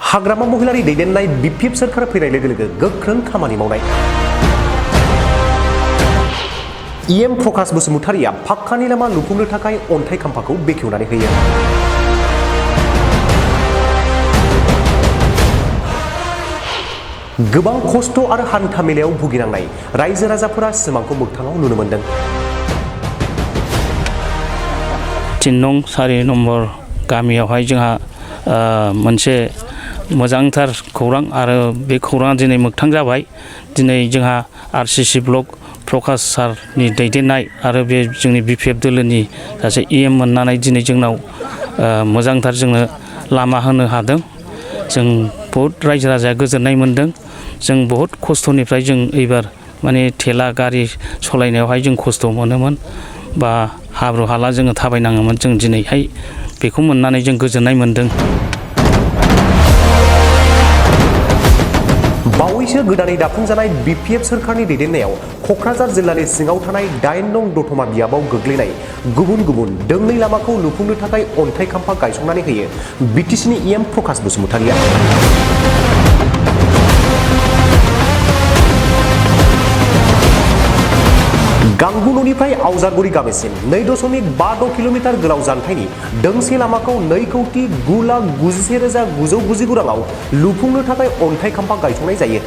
हाग्रामा महिलारि दैदेननाय BPF सोरखार फैनाय लोगो लोगो गोख्रों खामानि मावनाय। इएम प्रकाश बसुमतारिया फाक्कानि लामा लुफुंनो थाखाय अन्थाइ खाम्फाखौ बेखेवनानै होयो। गोबां खस्थ' आरो हान्था मेलायाव भुगिनांनाय रायजो राजाफोरा सिमांखौ मोगथाङाव नुनो मोन्दों। 3 नं 4 नम्बर गामियावहाय जोंहा मोनसे मोजांथार खौरां आरो बे खौराङा दिनै मोगथां जाबाय। दिनै जोंहा आरसिसि ब्लक प्रकाश सारनि दैदेननाय आरो बे जोंनि बिपिएफ दोलोनि सासे इएम मोननानै दिनै जोंनाव मोजांथार जोंनो लामा होनो हादों। जों बहुत रायजो राजाया गोजोननाय मोनदों। जों बहुत खस्थ'निफ्राय जों एबार माने थेला गारि सालायनायावहाय जों खस्थ' मोनोमोन बा हाब्रु हाला जोङो थाबायनाङोमोन। जों दिनैहाय बेखौ मोननानै जों गोजोननाय मोनदों। बावैसो गोदानै दाफुंजानाय बिपिएफ सोरखारनि दैदेननायाव क'क्राझार जिल्लानि सिङाव थानाय 8 नं दतमा बियाबाव गोग्लैनाय गुबुन गुबुन दोंनै लामाखौ लुफुंनो थाखाय अन्थाइ खाम्फा गायसंनानै होयो बिटिसिनि इएम प्रकाश बसुमतारिया। गांगुलनिफ्राय आवजारगुरि गामिसिम 2.56 किल'मिटार गोलाव जानथायनि दोंसे लामाखौ 2,90,91,990 राङाव लुफुंनो थाखाय अन्थाइ खाम्फा गायसंनाय जायो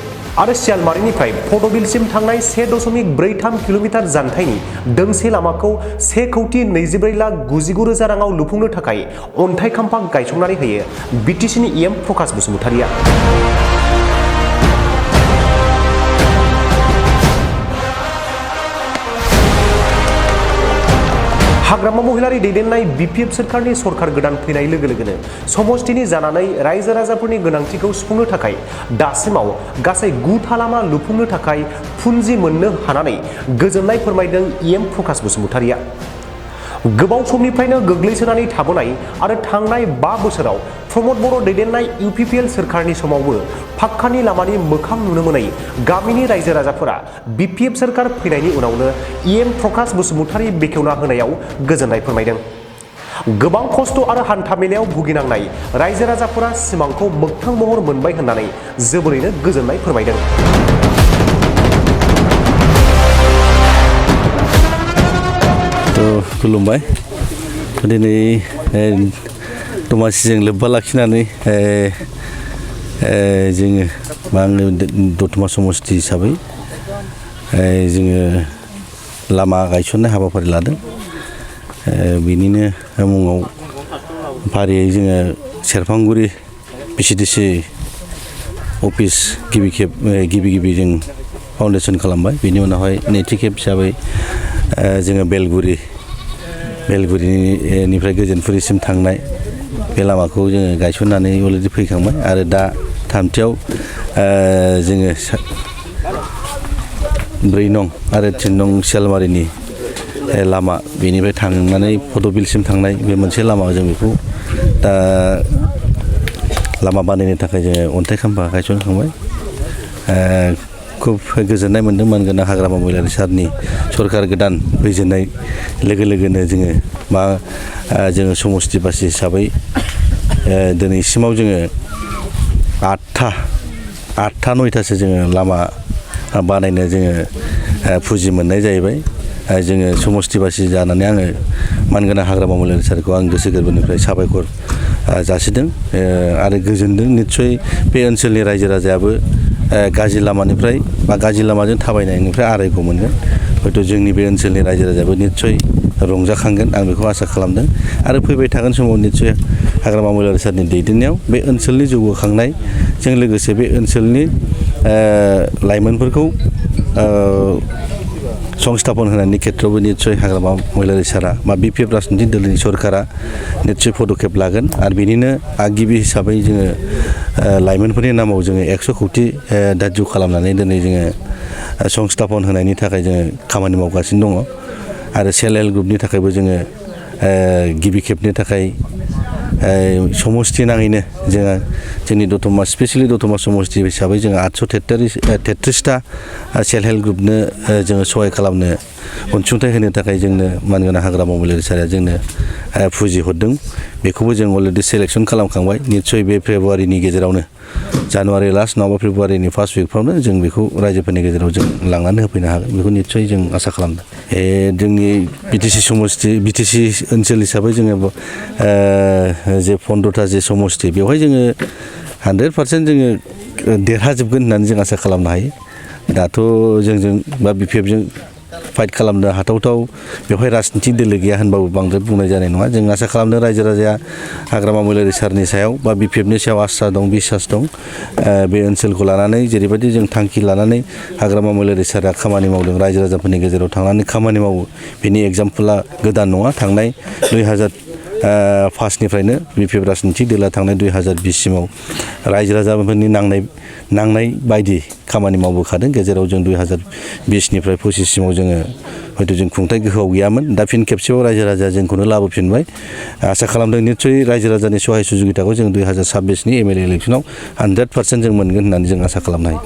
आरो सियालमारिनिफ्राय फट'बिलसिम थांनाय 1.43 किल'मिटार जानथायनि दोंसे लामाखौ 1,24,99,000 राङाव लुफुंनो थाखाय अन्थाइ खाम्फा गायसंनानै होयो बिटिसिनि इएम प्रकाश बसुमतारिया। हाग्रामा महिलारि दैदेननाय बिपिएफ सोरखारनि सरकार गोदान फैनाय लोगो लोगोनो समष्टिनि जानानै रायजो राजाफोरनि गोनांथिखौ सुफुंनो थाखाय दासिमाव गासै 9 लामा लुफुंनो थाखाय फुन्जि मोननो हानानै गोजोननाय फोरमायदों इएम प्रकाश बसुमतारिया। गोबाव समनिफ्रायनो गोग्लैसोनानै थाबोनाय आरो थांनाय 5 बोसोराव प्रमद बर' दैदेननाय इउपिपिएल सोरखारनि समावबो फाक्कानि लामानि मोखां नुनो मोनै गामिनि रायजो राजाफोरा बिपिएफ सोरखार फैनायनि उनावनो इएम प्रकाश बसुमतारि बेखेवना होनायाव गोजोननाय फोरमायदों। गोबां खस्थ' आरो हान्था मेलायाव भुगिनांनाय रायजो राजाफोरा सिमांखौ मोगथां महर मोनबाय होननानै जोबोरैनो गोजोननाय फोरमायदों। खुलुमबाय। दिनै दमासिजों लोब्बा लाखिनानै जोङो आङो दतमा समष्टि हिसाबै जोङो लामा गायसननाय हाबाफारि लादों। बिनिनो मुङाव फारियै जोङो सेरफांगुरि बिसिडिसि अफिस गिबि जों फाउन्डेसन खालामबाय। बिनि उनावहाय नैथि खेब हिसाबै जोङो बेलगुरिनिफ्राय गोजोनफुरिसिम थांनाय बे लामाखौ जोङो गायसननानै अलरेडि फैखांबाय आरो दा थामथियाव जोङो 4 नं आरो 3 नं सियालमारिनि लामा बेनिफ्राय थांनानै फट'बिलसिम थांनाय बे मोनसे लामा जों बेखौ दा लामा बानायनो थाखाय जोङो अन्थाइ खाम्फा गायसनखांबाय। खुब गोजोननाय मोन्दों मानगोनां हाग्रामा महिलारि सारनि सरकार गोदान फैजेननाय लोगो लोगोनो जोङो समष्टिबासि हिसाबै दिनैसिमाव जोङो 8-9थासो जोङो लामा बानायनो जोङो फुजि मोननाय जाहैबाय। जोङो समष्टिबासि जानानै आङो मानगोनां हाग्रामा महिलारि सारखौ आं गोसो गोरबोनिफ्राय साबायखर जासिदों आरो गोजोनदों। निस्सय बे ओनसोलनि रायजो राजायाबो गाज्रि लामानिफ्राय बा गाज्रि लामाजों थाबायनायनिफ्राय आरायग' मोनगोन। हयथ' जोंनि बे ओनसोलनि रायजो राजायाबो निस्सय रंजाखांगोन आं बेखौ आसा खालामदों आरो फैबाय थागोन समाव निस्सय हाग्रामा महिलारि सारनि दैदेननायाव बे ओनसोलनि जौगाखांनायजों लोगोसे बे ओनसोलनि लाइमोनफोरखौ संस्थापन होनायनि खेथ्रआवबो निस्सय हाग्रामा महिलारि सारा बा बिपिएफ राजनितिक दोलोनि सरकारा निस्सय पदक्षेप लागोन आरो बिनिनो गिबि हिसाबै जोङो लाइमोनफोरनि नामाव जोङो 100 कौटि धार्ज खालामनानै दिनै जोङो संस्थापन होनायनि थाखाय जोङो खामानि मावगासिनो दङ आरो सेल्फ हेल्प ग्रुपनि थाखायबो जोङो गिबि खेबनि थाखाय समष्टि नाङैनो जोङो जोंनि दतमा स्पेसियेलि दतमा समष्टि हिसाबै जोङो 833टा सेल्फ हेल्प ग्रुपनो जोङो सहाय खालामनो अनसुंथाइ होनो थाखाय जोंनो मानगोनां हाग्रामा महिलारि सारा जोंनो फुजि हरदों बेखौबो जों अलरेडि सेलेक्सन खालामखांबाय निस्सय बे फेब्रुवारिनि गेजेरावनो जानुवारि लास्ट नङाबा फेब्रुवारिनि फार्स्ट उइकफ्रावनो जों बेखौ रायजोफोरनि गेजेराव जों लांनानै होफैनो हागोन बेखौ निस्सय जों आसा खालामदों जोंनि बिटिसि समष्टि बिटिसि ओनसोल हिसाबै जोङो जे 15टा जे समष्टि बेवहाय जोङो 100% जोङो देरहाजोबगोन होननानै जों आसा खालामनो हायो दाथ' जोंजों बा बिपिएफजों फाइट खालामनो हाथावथाव बेवहाय राजनितिक दोलो गैया होनबाबो बांद्राय बुंनाय जानाय नङा जों आसा खालामदों रायजो राजाया हाग्रामा महिलारि सारनि सायाव बा बिपिएफनि सायाव आसा दं बिसास दं बे ओनसोलखौ लानानै जेरैबायदि जों थांखि लानानै हाग्रामा महिलारि सारा खामानि मावदों रायजो राजाफोरनि गेजेराव थांनानै खामानि मावो बेनि एग्जाम्पला गोदान नङा थांनाय 2005निफ्रायनो बिपिएफ राजनितिक दोला थांनाय 2020सिमाव रायजो राजाफोरनि नांनाय बायदि खामानि मावबोखादों गेजेराव जों 2020निफ्राय 25सिमाव जोङो हयथ' जों खुंथाय गोहोआव गैयामोन दा फिन खेबसेबाव रायजो राजाया जोंखौनो लाबोफिनबाय आसा खालामदों निस्सय रायजो राजानि सहाय सुजुगिताखौ जों 2026नि एमएलए इलेक्सनाव 100% जों मोनगोन होननानै जों आसा खालामनो हायो